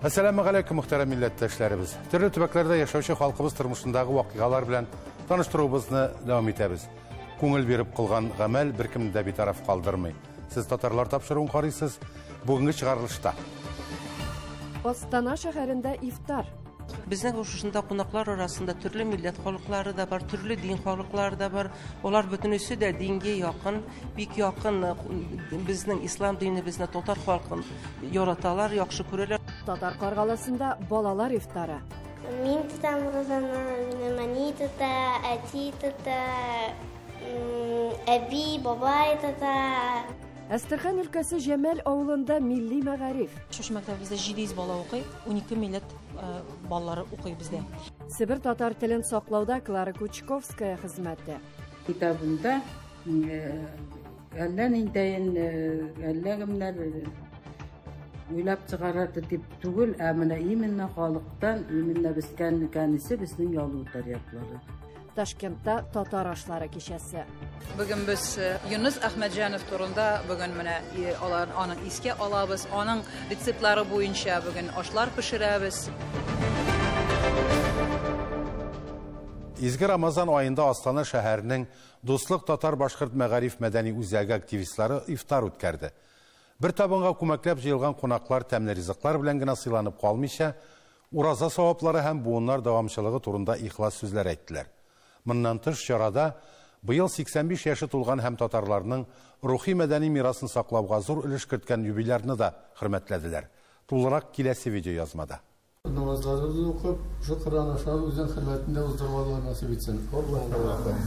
Әссәламегаләйкүм, мөхтәрәм милләттәшләребез. Төрле төбәкләрдә яшәүче халкыбыз тормышындагы вакыйгалар белән таныштыруыбызны дәвам итәбез. Күңел биреп кылган гамәл беркемне дә битараф калдырмый. Сез татарлар тапшыруын карыйсыз. Бүгенге чыгарылышта. Астана шәһәрендә ифтар. Безнең шушында кунаклар арасында төрле милләт халыклары да бар, төрле дин халыклары да бар. Алар бөтенесе дә дингә якын, бик якын безнең ислам динебезне, татар халкын яраталар, яхшы күрәләр. Татар Каргаласында балалар ифтары. Мин тотам розаны, минем әни тота, әти тота, әби, бабай тота. Әстерхан өлкәсе Җәмәл авылында милли мәгариф. Шушы мәктәбебездә 700 бала укый, 12 милләт балалары укый бездә. Себер татар телен саклауда Клара Кучковская хезмәте. Китабында әллә ниндәен, әллә кемнәр уйлап чыгарады дип түгел, ә менә именно халыктан, именно безгә кәнесе безнең Ялутор яклары. Ташкентта татар ашлары кичәсе. Бүген без Юныс Әхмәтҗанов турында бүген менә алар аның искә алабыз, аның рецептлары буенча бүген ашлар пешерәбез. Изге Рамазан аенда Астана шәһәренең Дуслык татар-башкорт мәгариф мәдәни үзәге активистлары ифтар үткәрде. Бер табынга күмәкләп җыелган кунаклар тәмле ризыклар белән генә сыйланып калмыйча, ураза саваплары һәм буыннар дәвамчылыгы турында ихлас сүзләр әйттеләр. Моннан тыш чарада быел 85 яше тулган һәм татарларның рухи мәдәни мирасын саклауга зур өлеш керткән юбилярны да хөрмәтләделәр. Тулырак киләсе видео язмада. Намазларыбызны укып, шул Коръән аша үзенең хөрмәтендә уздырырга насыйп итсен. Аллаһу акбар.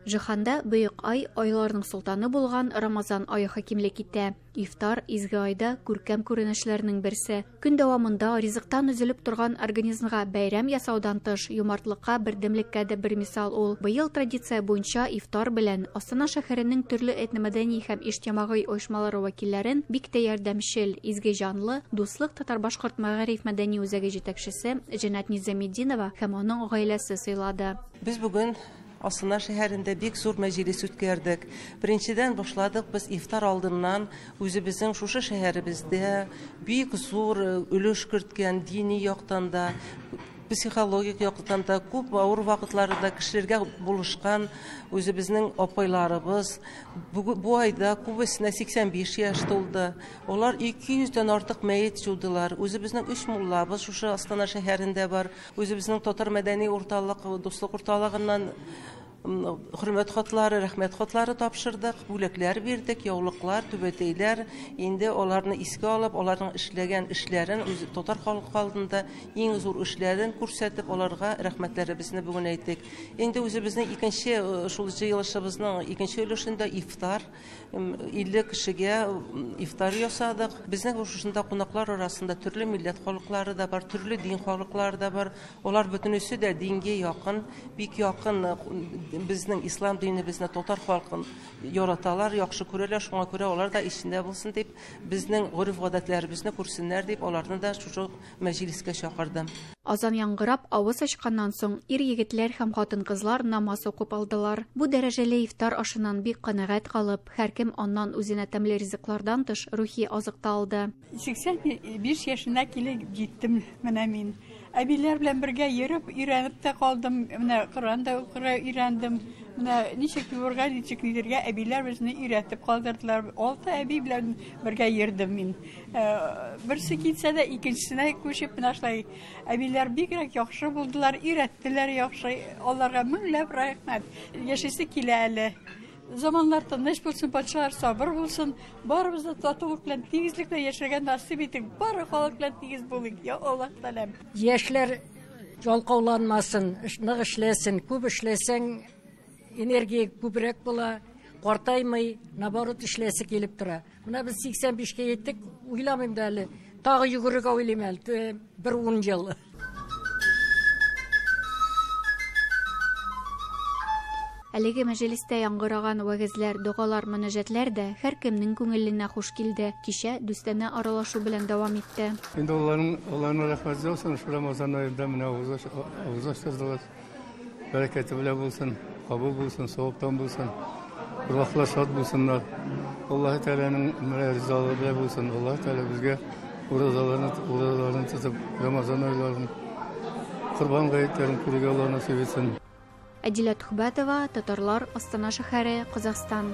Җиһанда бөек ай, айларның солтаны булган Рамазан ае хакимлек итә. Ифтар изге айда күркәм күренешләрнең берсе. Көн дәвамында ризыктан өзелеп торган организмга бәйрәм ясаудан тыш, юмартлыкка, бердәмлеккә дә бер мисал ул. Быел традиция буенча ифтар белән Астана шәһәренең төрле этномәдәни һәм иҗтимагый оешмалары вәкилләрен бик тә ярдәмчел, изге җанлы Дуслык татар-башкорт мәгариф мәдәни үзәге җитәкчесе Җәннәт Низаметдинова һәм аның гаиләсе сыйлады. Без бүген Астана шәһәрендә бик зур мәҗлес үткәрдек. Беренчедән башладык без ифтар алдыннан үзебезнең шушы шәһәребездә бик зур өлеш керткән дини яктан да, психологик яктан да күп авыр вакытларда кешеләргә булышкан үзебезнең апайларыбыз. Бу айда күбесенә 85 яшь тулды. Алар 200дән артык мәет җудылар. Үзебезнең 3 муллабыз шушы Астана шәһәрендә бар. Үзебезнең татар мәдәни урталык, дуслык урталыгыннан хөрмәт хатлары, рәхмәт хатлары тапшырдык, бүләкләр бирдек, яулыклар, түбәтәйләр. Инде аларны искә алып, аларның эшләгән эшләрен, үз татар халкы алдында иң зур эшләрен күрсәтеп, аларга рәхмәтләребезне бүген әйттек. Инде үзебезнең икенче шул җыелышыбызның икенче өлешендә ифтар, 50 кешегә ифтар ясадык. Безнең шушында кунаклар арасында төрле милләт халыклары да бар, төрле дин халыклары да бар. Алар бөтенесе дә дингә якын, бик якын безнең ислам динебезне, татар халкын яраталар, яхшы күрәләр. Шуңа күрә алар да исендә булсын дип, безнең гореф-гадәтләребезне күрсеннәр дип, аларны да шушы мәҗлескә чакырдым. Азан яңгырап, авыз ачканнан соң ир-егетләр һәм хатын-кызлар намаз укып алдылар. Бу дәрәҗәле ифтар ашыннан бик канәгать калып, һәркем аннан үзенә тәмле ризыклардан тыш рухи азык та алды. 85 яшенә килеп җиттем менә мин. Әбиләр белән бергә йөреп, өйрәнеп тә калдым. Менә Коръән дә укырга өйрәндем. Менә ничек юырга, ничек нидергә әбиләр безне өйрәтеп калдырдылар. 6 әби белән бергә йөрдем мин. Берсе китсә дә икенчесенә күчеп, менә шулай әбиләр бигрәк яхшы булдылар, өйрәттеләр яхшы. Аларга меңләп рәхмәт. Яшисе килә әле. Заманнар тыныч булсын, патшалар сабыр булсын. Барыбыз да татулык белән, тигезлек белән яшәргә насыйп итик. Бары халык белән тигез булыйк, я Аллаһ Тәгаләм. Яшьләр ялкауланмасын, нык эшләсен, күп эшләсәң энергия күбрәк була, картаймый, наоборот эшләсе килеп тора. Менә без 85-кә җиттек, уйламыйм да әле. Тагы йөгерергә уйлыйм әле, бер 10 ел. Әлеге мәҗлестә яңгыраган вәгазьләр, догалар, мөнәҗәтләр дә һәркемнең күңеленә хуш килде. Кичә дустанә аралашу белән дәвам итте. Инде аларның рәхмәте булсын, шул Рамазан аенда менә авыз ачтырдылар. Бәрәкәте белән булсын, кабул булсын, саваптан булсын. Рухлар шат булсыннар. Аллаһ Тәгаләнең ризалыгы белән булсын. Аллаһ Тәгалә безгә Уразаларын, уразаларын тотып, Рамазан айларын, Корбан гаетләрен күрергә Алла насыйп итсен. Әдилә Төхбәтова, Татарлар, Астана шәһәре, Казахстан.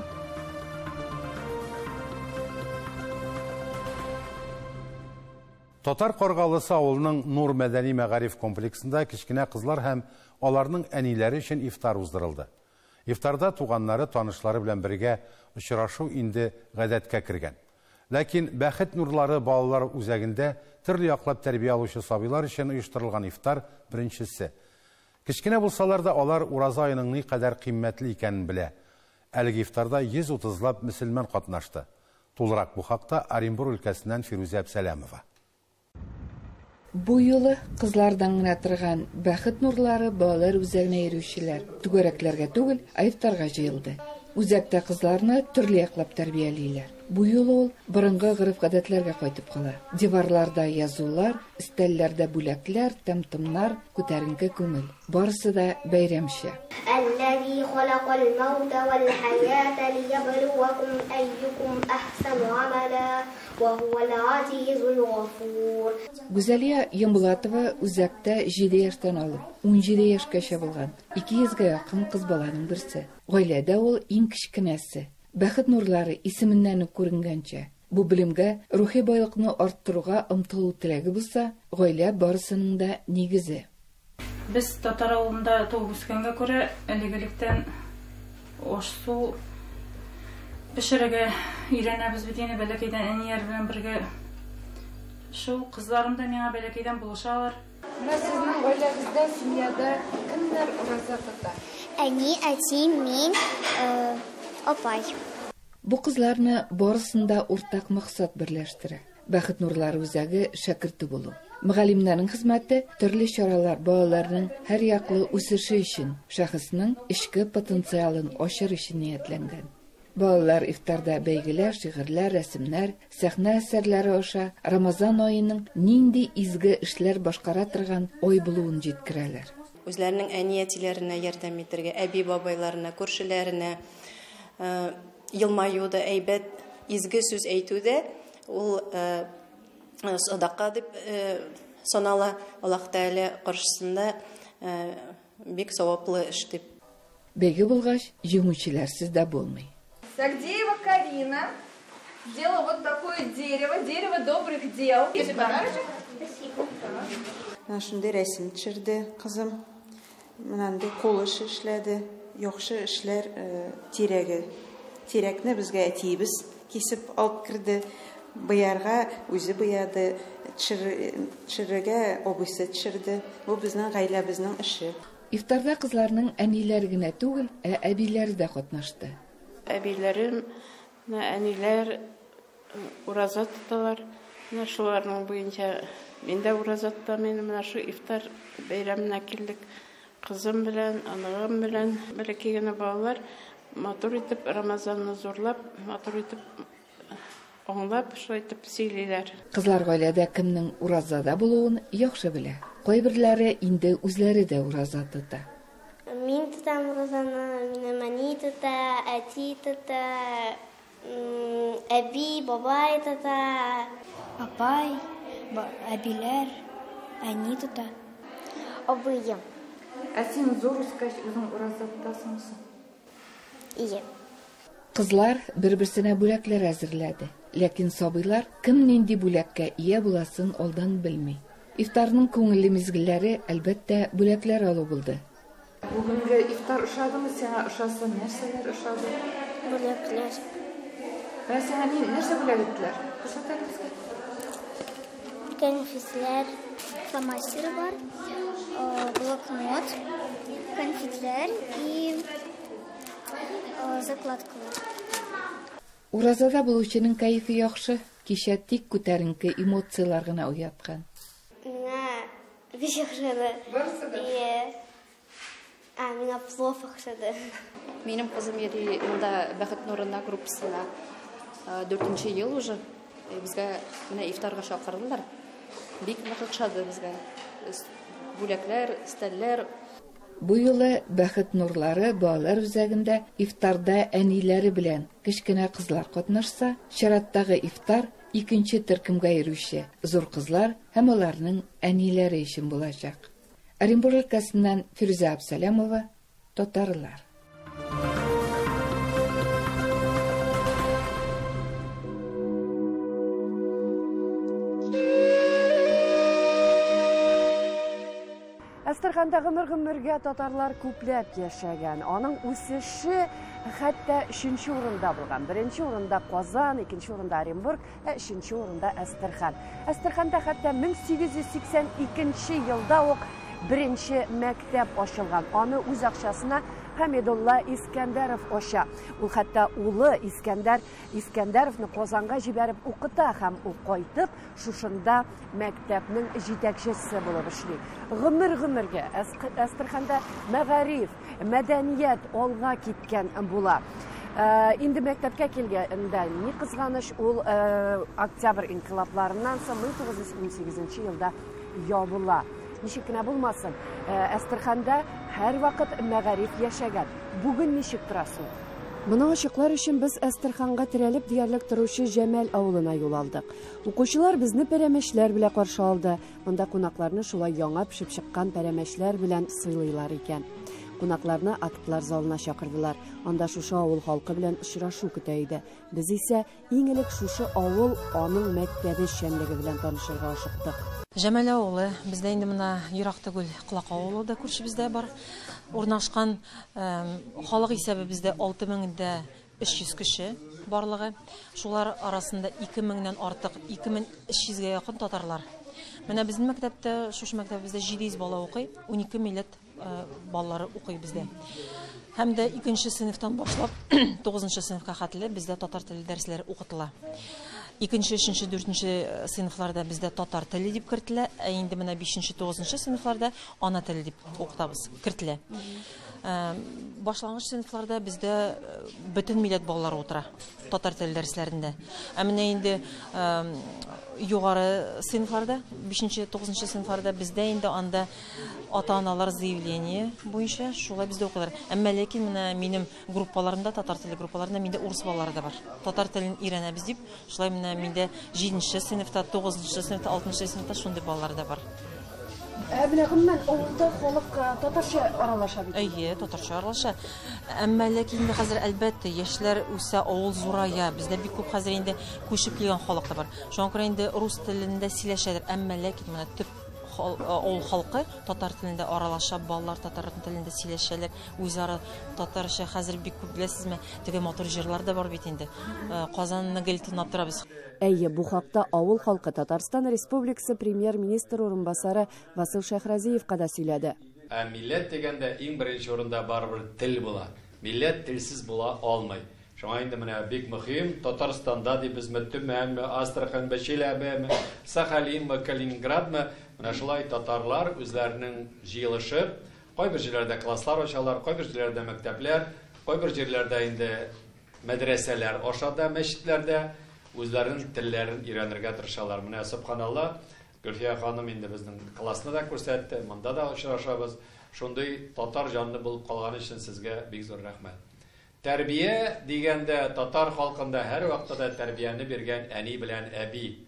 Татар Каргалысы авылының Нур мәдәни мәгариф комплексында кечкенә кызлар һәм аларның әниләре өчен ифтар уздырылды. Ифтарда туганнары, танышлары белән бергә очрашу инде гадәткә кергән. Ләкин Бәхет нурлары балалар үзәгендә төрле яклап тәрбия алучы сабыйлар өчен оештырылган ифтар беренчесе. Кечкенә булсалар да, алар ураза аеның никадәр кыйммәтле икәнен белә. Әлеге ифтарда 130 лап мөселман катнашты. Тулырак бу хакта Оренбур өлкәсеннән Фирүзә Әпсәләмова. Бу юлы кызлардан гына торган Бәхет нурлары балалар үзәгенә йөрүчеләр түгәрәкләргә түгел, ә ифтарга җыелды. Үзәктә кызларны төрле яклап тәрбиялиләр. Бу юлы ул борынгы гореф-гадәтләргә кайтып кала. Диварларда язулар, өстәлләрдә бүләкләр, тәм-томнар, күтәренке күңел. Барысы да бәйрәмчә. Әлләзи халакал мәүтә вәл хәятә лиябелүәкүм әйюкүм әхсәну гамәлә вә һүәл газизул гафур. Гүзәлия Ямбулатова үзәктә җиде яшьтән алып, 17 яшькәчә булган 200 гә якын кыз баланың берсе. Гаиләдә ул иң кечкенәсе. Бәхет нурлары исеменнән үк күренгәнчә, бу белемгә, рухи байлыкны арттыруга омтылу теләге булса, гаилә барысының да нигезе. Без татар авылында туып үскәнгә күрә, элек-электән аш-су пешерергә өйрәнәбез бит инде бәләкәйдән әниләр белән бергә. Шул кызларым да миңа бәләкәйдән булышалар. Менә сезнең гаиләгездә, семьяда кемнәр ураза тота? Әни, әти, мин, апай. Бу кызларны барысын да уртак максат берләштерә, Бәхет нурлары үзәге шәкерте булу. Мөгаллимнәрнең хезмәте төрле чаралар балаларның һәрьяклы үсеше өчен, шәхеснең эчке потенциалын ачыр өчен ниятләнгән. Балалар ифтарда бәйгеләр, шигырьләр, рәсемнәр, сәхнә әсәрләре аша Рамазан аеның нинди изге эшләр башкара торган ай булуын җиткерәләр. Үзләренең әни-әтиләренә ярдәм итәргә, әби-бабайларына, күршеләренә елмаю да әйбәт, изге сүз әйтү дә ул садака дип санала, Аллаһ Тәгалә каршысында бик саваплы эш дип. Бәйге булгач, җиңүчеләрсез дә булмый. Сагдеева Карина сделала вот такое дерево, дерево добрых дел. Подарочек. Спасибо. Менә шундый рәсем төшерде кызым. Менә андый кул эше эшләде. Яхшы эшләр тирәге. Тирәкне безгә әтиебез кисеп алып керде. Быярга үзе буяды, төшерергә абыйсы төшерде. Бу безнең гаиләбезнең эше. Ифтарда кызларның әниләре генә түгел, ә әбиләре дә катнашты. Әбиләрем, менә әниләр ураза тоталар. Менә шуларның буенча мин дә ураза тотам. Инде менә шу ифтар бәйрәменә килдек. Кызым белән, оныгым белән, бәләкәй генә балалар матур итеп Рамазанны зурлап, матур итеп аңлап, шулай итеп сөйлиләр. Кызлар гаиләдә кемнең уразада булуын яхшы белә. Кайберләре инде үзләре дә ураза тота. Мин тотам уразаны, минем әни тота, әти тота, әби, бабай тота. Апай, әбиләр, әни тота. Абыем. Ә син зур үскәч үзең ураза тотасыңмы соң? Ие. Кызлар бер-берсенә бүләкләр әзерләде. Ләкин сабыйлар кем нинди бүләккә ия буласын алдан белми. Ифтарның күңелле мизгелләре, әлбәттә, бүләкләр алу булды. Бүгенге ифтар ошадымы сиңа? Ошаса, нәрсәләр ошады? Бүләкләр. Менә сиңа ни, нәрсә бүләк иттеләр? Күрсәт әле безгә. Кәнфитләр, фломастер бар, блокнот, конфетлар и закладкалар. Уразада булучының кәефе яхшы, кичә тик күтәренке эмоцияләр генә уяткан. Миңа бик охшады. Барысы да? Ие. А, миңа плов охшады. Минем кызым йөри монда Бәхет нурына группасына. Дүртенче ел уже. Безгә менә ифтарга чакырдылар. Бик нык охшады безгә. Бүләкләр, өстәлләр. Бу юлы Бәхет нурлары балалар үзәгендә ифтарда әниләре белән кечкенә кызлар катнашса, чираттагы ифтар икенче төркемгә йөрүче зур кызлар һәм аларның әниләре өчен булачак. Оренбург өлкәсеннән Фирүзә Абсалямова, Татарлар. Әстерханда гомер-гомергә татарлар күпләп яшәгән. Аның үсеше хәтта өченче урында булган. Беренче урында Казан, икенче урында Оренбург, ә өченче урында Әстерхан. Әстерханда хәтта 1882 елда ук беренче мәктәп ачылган. Аны үз акчасына Хәмидулла Искәндәров ача. Ул хәтта улы Искәндәр Искәндәровны Казанга җибәреп укыта һәм ул кайтып шушында мәктәпнең җитәкчесе булып эшли. Гомер-гомергә Әстерханда мәгариф, мәдәният алга киткән була. Инде мәктәпкә килгәндә, ни кызганыч, ул Октябрь инкыйлабларыннан соң 1918 елда ябыла. Ничек кенә булмасын, Әстерханда һәрвакыт мәгариф яшәгән. Бүген ничек тора соң? Моны ачыклар өчен без Әстерханга терәлеп диярлек торучы Җәмәл авылына юл алдык. Укучылар безне пәрәмәчләр белән каршы алды. Монда кунакларны шулай яңа пешеп чыккан пәрәмәчләр белән сыйлыйлар икән. Кунакларны актлар залына чакырдылар. Анда шушы авыл халкы белән очрашу көтә иде. Без исә иң элек шушы авыл, аның мәктәбе эшчәнлеге белән танышырга ашыктык. Җәмәл авылы бездә инде менә ерак түгел, Колак авылы да күршебездә бар. Урнашкан халык исәбе бездә 6300 кеше барлыгы. Шулар арасында 2000-нән артык, 2300-гә якын татарлар. Менә безнең мәктәптә, шушы мәктәбебездә 700 бала укый, 12 милләт балалары укый бездә. Һәм дә икенче сыйныфтан башлап 9нчы сыйныфка хәтле бездә татар теле дәресләре укытыла. Икенче, өченче, дүртенче сыйныфларда бездә татар теле дип кертелә, ә инде менә бишенче, тугызынчы сыйныфларда ана теле дип укытабыз, кертелә. Башлангыч сыйныфларда бездә бөтен милләт балалары утыра татар теле дәресләрендә. Ә менә инде югары сыйныфларда, бишенче, тугызынчы сыйныфларда бездә инде анда ата-аналар заявление буенча шулай бездә укыйлар. Әмма ләкин менә минем группаларымда, татар теле группаларында миндә урыс балалары да бар. Татар телен өйрәнәбез дип, шулай менә миндә 7нче сыйныфта, 9нчы сыйныфта, 6нчы сыйныфта шундый балалар да бар. Ә менә гомумән авылда халык татарча аралаша бит. Әйе, татарча аралаша. Әмма ләкин инде хәзер әлбәттә яшьләр үсә, авыл зурая. Бездә бик күп хәзер инде күчеп килгән халык та бар. Шуңа күрә инде рус телендә сөйләшәләр. Әмма ләкин менә төп авыл халкы татар телендә аралаша, балалар татар телендә сөйләшәләр, үзара татарча хәзер бик күп беләсезме, теге матур җырлар да бар бит инде. Казанны гел тыңлап торабыз. Әйе, бу хакта авыл халкы Татарстан Республикасы премьер-министр урынбасары Васил Шәйхразиевка да сөйләде. Ә милләт дигәндә иң беренче урында барыбер тел була. Милләт телсез була алмый. Шуңа инде менә бик мөһим Татарстанда дибезме, Төмәнме, Астраханьмы, Чиләбеме, Сахалинмы, Калининградмы, менә шулай татарлар үзләренең җыелышып, кайбер җирләрдә класслар ачалар, кайбер җирләрдә мәктәпләр, кайбер җирләрдә инде мәдрәсәләр аша да, мәчетләрдә үзләренең телләрен өйрәнергә тырышалар. Менә субханалла, Гөлфия ханым инде безнең классны да күрсәтте, монда да очрашабыз. Шундый татар җанлы булып калган өчен сезгә бик зур рәхмәт. Тәрбия дигәндә татар халкында һәр вакытта да тәрбияне биргән әни белән әби.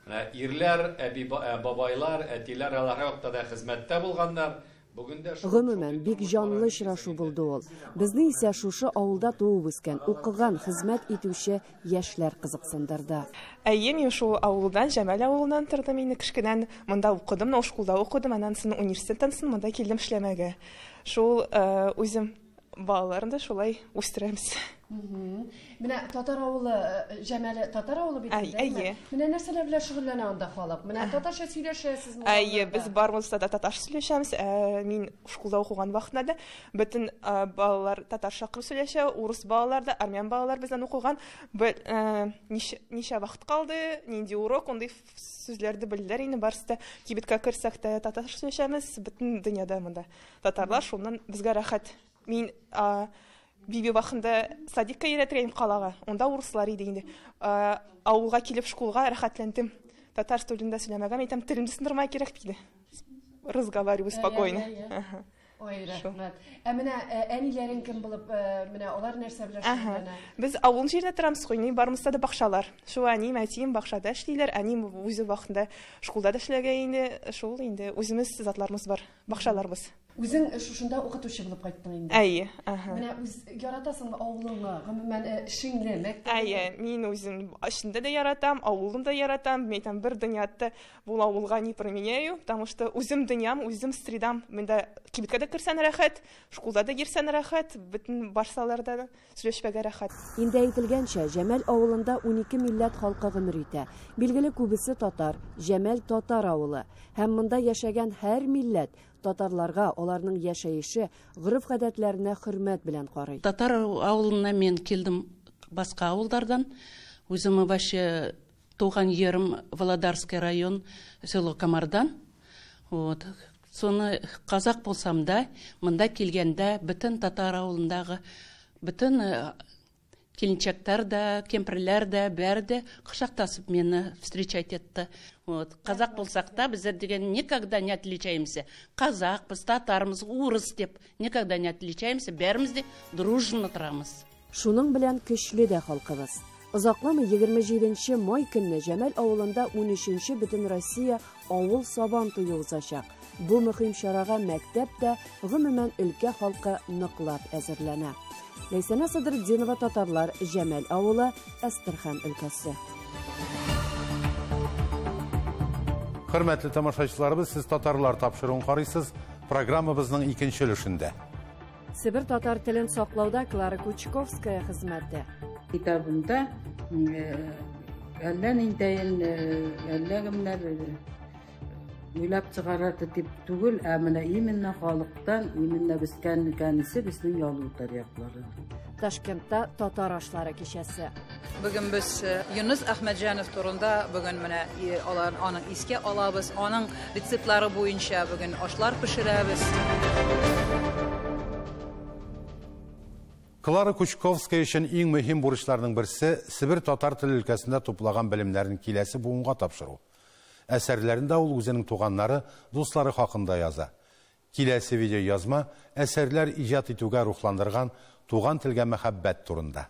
Менә ирләр, әби, бабайлар, әтиләр алар һәр вакытта да хезмәттә булганнар. Бүген дә шул Гомумән, бик җанлы очрашу булды ул. Безне исә шушы авылда туып үскән, укыган, хезмәт итүче яшьләр кызыксындырды. Әйе, мин шул авылдан, Җәмәл авылыннан тордым инде кечкенән. Монда укыдым, но школда укыдым, аннан соң университеттан соң монда килдем эшләмәгә. Шул үзем балаларны да шулай үстерәбез. Менә татар авылы, Җәмәле татар авылы бит инде, әйе? Әйе. Менә нәрсәләр белән шөгыльләнә анда халык? Менә татарча сөйләшәсезме? Әйе, без барыбыз да татарча сөйләшәбез. Мин школда укыган вакытта да бөтен балалар татарча кырып сөйләшә, урыс балалар да, армян балалар бездән укыган. Ничә вакыт калды, нинди урок, ундый сүзләрне белделәр инде барысы да. Кибеткә керсәк тә татарча сөйләшәбез, бөтен дөньяда монда татарлар, шуннан безгә рәхәт. Мин биби вакытында садикка йөрәтергә идем калага, унда урыслар иде инде. Авылга килеп школга рәхәтләндем. Татар телендә сөйләмәгән, әйтәм, телемне сындырмай кирәк диде. Разговариваю спокойно. Ой, рәхмәт. Ә менә әниләрең кем булып, менә алар нәрсә белән шөгыльләнә? Без авыл җирендә торабыз, куйный барымызда да бакчалар. Шул әнием, әтием бакчада эшлиләр. Әнием үзе вакытында школда да эшләгән инде. Шул инде үзебез затларыбыз бар, бакчаларыбыз. Үзең шушында укытучы булып кайттың инде. Әйе, аһа. Менә үз яратасыңмы авылыңны, гомумән эшеңне, мәктәбеңне? Әйе, мин үзем эшемдә дә яратам, авылым да яратам. Мин әйтәм, бер дөньяда бу авылга не променяю, потому что үзем дөньям, үзем средам. Монда кибеткә дә керсән рәхәт, школда да йөрсән рәхәт, бөтен барсаларда да сөйләшпәгә рәхәт. Инде әйтелгәнчә, Җәмәл авылында 12 милләт халкы гомер итә. Билгеле, күбесе татар. Җәмәл татар авылы. Һәм монда яшәгән һәр милләт татарларга, аларның яшәеше, гореф-гадәтләренә хөрмәт белән карый. Татар авылына мин килдем башка авылдардан. Үзем вообще туган ерым Володарский район, село Комардан. Вот. Соны казак булсам да, монда килгәндә бөтен татар авылындагы бөтен келинчәктәр дә, кемперләр дә, бәре дә кочактасып мине встречать итте. Вот. Казак булсак та, безләр дигән никогда не отличаемся. Казакбыз, татармыз, урыс дип никогда не отличаемся, бәребез дә дружно торабыз. Шуның белән көчле дә халкыбыз. Озакламый 27 май көнне Җәмәл авылында 13нче Бөтенроссия авыл сабан туе узачак. Бу мөһим чарага мәктәп тә, гомумән өлкә халкы ныклап әзерләнә. Ләйсәнә Садретдинова, Татарлар, Җәмәл авылы, Әстерхан өлкәсе. Хөрмәтле тамашачыларыбыз, сез Татарлар тапшыруын карыйсыз. Программабызның икенче өлешендә. Себер татар телен саклауда Клара Кучковская хезмәте. Китабында әллә ниндәен, әллә кемнәр уйлап чыгарады дип түгел, ә менә именно халыктан, именно без кәнесе безнең Ялутор яклары. Ташкентта татар ашлары кичәсе. Бүген без Юныс Әхмәтҗанов турында бүген менә алар аның искә алабыз, аның рецептлары буенча бүген ашлар пешерәбез. Клара Кучковская өчен иң мөһим бурычларның берсе Себер татар теле өлкәсендә туплаган белемнәрен киләсе буынга тапшыру. Әсәрләрендә ул үзенең туганнары, дуслары хакында яза. Киләсе видео язма әсәрләр иҗат итүгә рухландырган туган телгә мәхәббәт турында.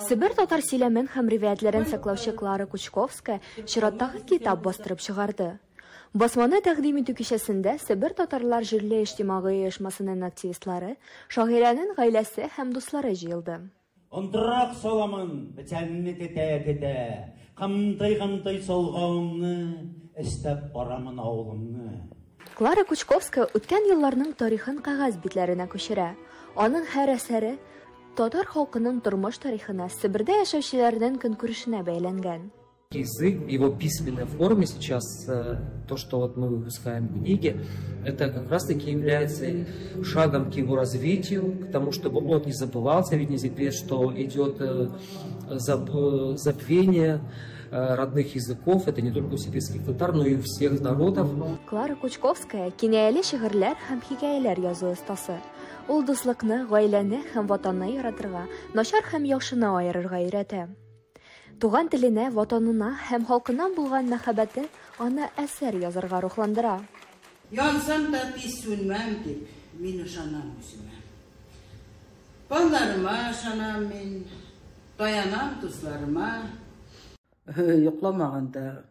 Себер татар сөйләмен һәм риваятләрен саклаучы Клара Кучковская чираттагы китап бастырып чыгарды. Басманы тәкъдим итү кичәсендә Себер татарлар җирле иҗтимагый оешмасының активистлары, шагыйрәнең гаиләсе һәм дуслары җыелды. Ондырак саламын, печәнне тетә-тетә, кымтый-кымтый солгавымны, эстәп барамын авылымны. Клара Кучковская үткән елларның тарихын кәгазь битләренә күчерә. Аның һәр әсәре татар халкының тормыш тарихына, Себердә яшәүчеләрнең көнкүрешенә бәйләнгән. Язык в его письменной форме сейчас, то, что вот мы выпускаем книги, это как раз-таки является шагом к его развитию, к тому, чтобы он не забывался, ведь не секрет, что идет забвение родных языков, это не только у сибирских татар, но и у всех народов. Клара Кучковская кинаяле шигырьләр һәм хикәяләр язу остасы. Ул дуслыкны, гаиләне һәм ватанны яратырга, начар һәм яхшыны аерырга өйрәтә. Туган теленә, ватанына һәм халкына булган мәхәббәте аны әсәр язарга рухландыра. Янсам да тиз сүнмәм дип, мин ышанам үземә. Балларыма ышанам мин, таянам дусларыма. Йокламаганда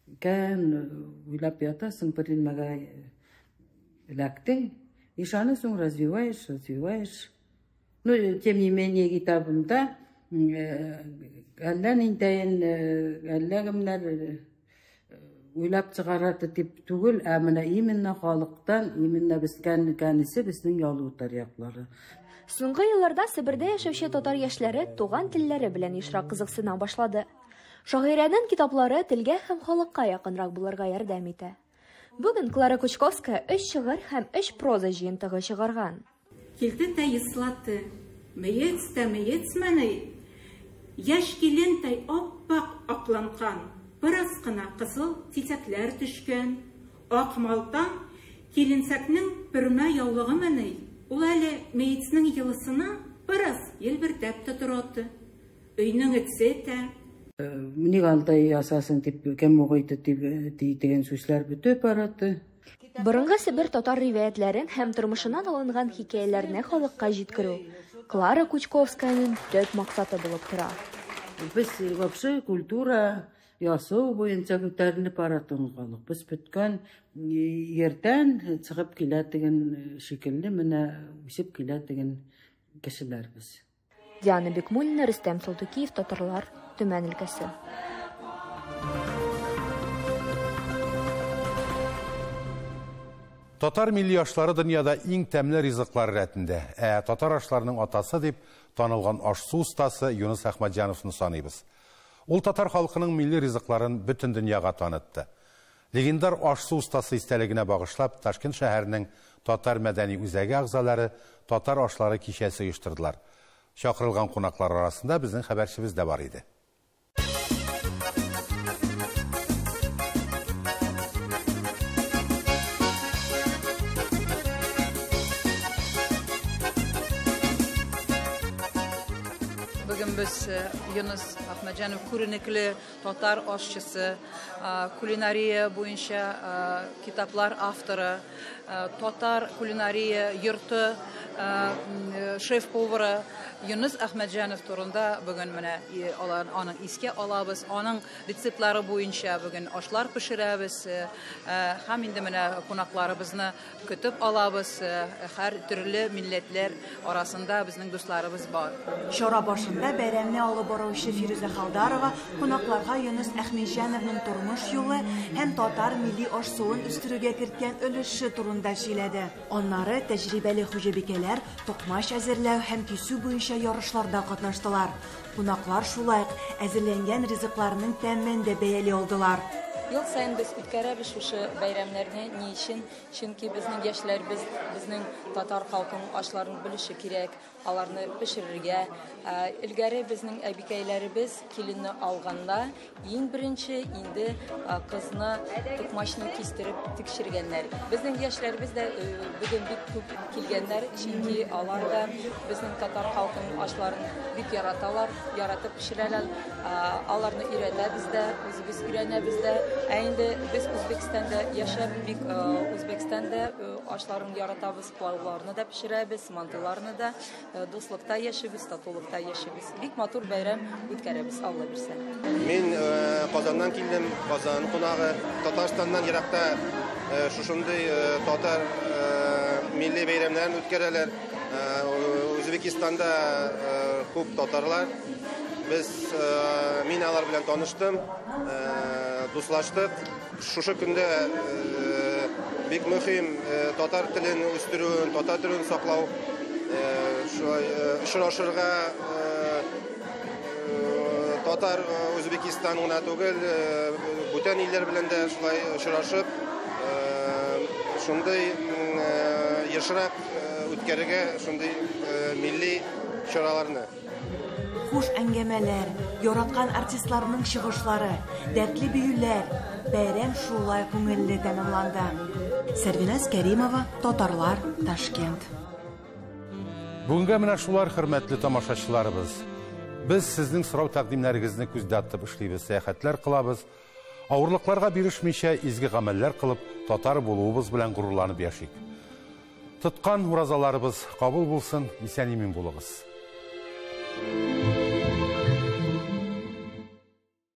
икән, уйлап ятасың, бер нимәгә эләктең. Ишанасың, развиваешь, развиваешь. Ну, тем не менее, китабымда әллә ниндәен, әллә кемнәр уйлап чыгарады дип түгел, ә менә именно халыктан, именно без кәнесе безнең Ялутор яклары. Соңгы елларда Себердә яшәүче татар яшьләре туган телләре белән ешрак кызыксына башлады. Шагыйрәнең китаплары телгә һәм халыкка якынрак булырга ярдәм итә. Бүген Клара Кучковская 3 шигырь һәм 3 проза җыентыгы чыгарган. Килде тә йыслаты, мейец тә мейец мәней, яшь килен тәй аппак акланкан, бераз кына кызыл титәкләр төшкән, ак малтан киленсәкнең пөрмә яулыгы мәней, ул әле мейецнең йылысына бераз елбердәп тә тораты. Өйнең этсе тә. Ник алдай ясасын дип, кем укыйды дип дигән сүзләр бөтеп барады. Борынгы Себер татар риваятьләрен һәм тормышыннан алынган хикәяләрне халыкка җиткерү Клара Кучковскаяның төп максаты булып тора. Без вообще культура ясау буенча күтәрелеп бара торган халык. Без бөткән ердән чыгып килә дигән шикелле менә үсеп килә дигән кешеләр без. Диана Бикмуллина, Рөстәм Салтыкиев, Татарлар, Төмән өлкәсе. Татар милли ашлары дөньяда иң тәмле ризыклар рәтендә. Ә татар ашларының атасы дип танылган аш-су остасы Юныс Әхмәтҗановны саныйбыз. Ул татар халкының милли ризыкларын бөтен дөньяга танытты. Легендар аш-су остасы истәлегенә багышлап, Ташкент шәһәренең татар мәдәни үзәге әгъзалары татар ашлары кичәсе оештырдылар. Чакырылган кунаклар арасында безнең хәбәрчебез дә бар иде. Бүген без Юныс Әхмәтҗанов күренекле татар ашчысы, кулинария буенча китаплар авторы, татар кулинария йорты шеф-повары Юныс Әхмәтҗанов турында бүген менә алар аның искә алабыз, аның рецептлары буенча бүген ашлар пешерәбез һәм инде менә кунакларыбызны көтеп алабыз. Һәр төрле милләтләр арасында безнең дусларыбыз бар. Чара башында бәйрәмне алып баручы Фирүзә Халдарова кунакларга Юныс Әхмәтҗановның тормыш юлы һәм татар милли аш-суын үстерүгә керткән өлеше турында сөйләде. Аннары тәҗрибәле хуҗабикәләр токмач әзерләү һәм кисү буенча ярышларда катнаштылар. Кунаклар шулай ук әзерләнгән ризыкларның тәмен дә бәяли алдылар. Ел саен без үткәрәбез шушы бәйрәмнәрне. Ни өчен? Чөнки безнең яшьләр безнең татар халкының ашларын белеше кирәк, аларны пешерергә. Элгәре безнең әбикәйләребез киленне алганда иң беренче инде кызны токмачны кистереп тикшергәннәр. Безнең яшьләребез дә бүген бик күп килгәннәр, чөнки алар да безнең татар халкының ашларын бик яраталар, яратып пешерәләр. Аларны өйрәтәбез дә, үзебез өйрәнәбез дә. Ә инде без Үзбәкстанда яшәп, бик Үзбәкстанда ашларын яратабыз, пылауларны да пешерәбез, мантыларны да. Дуслыкта яшибез, татулыкта яшибез. Бик матур бәйрәм үткәрәбез, Алла бирсә. Мин Казаннан килдем, Казан кунагы. Татарстаннан еракта шушындый татар милли бәйрәмнәрен үткәрәләр. Үзбәкстанда күп татарлар. Без мин алар белән таныштым, дуслаштык. Шушы көндә бик мөһим татар телен үстерү, татар телен саклау, шулай очрашырга татар Үзбәкстан гына түгел, бүтән илләр белән дә шулай очрашып, шундый ешрак үткәрергә шундый милли чараларны. Хуш әңгәмәләр, яраткан артистларның чыгышлары, дәртле биюләр, бәйрәм шулай күңелле тәмамланды. Сәрвиназ Кәримова, Татарлар, Ташкент. Бүгенгә менә шулар, хөрмәтле тамашачыларыбыз. Без сезнең сорау тәкъдимнәрегезне күздә тотып эшлибез, сәяхәтләр кылабыз. Авырлыкларга бирешмичә изге гамәлләр кылып, татар булуыбыз белән горурланып яшик. Тоткан уразаларыбыз кабул булсын, исән-имин булыгыз.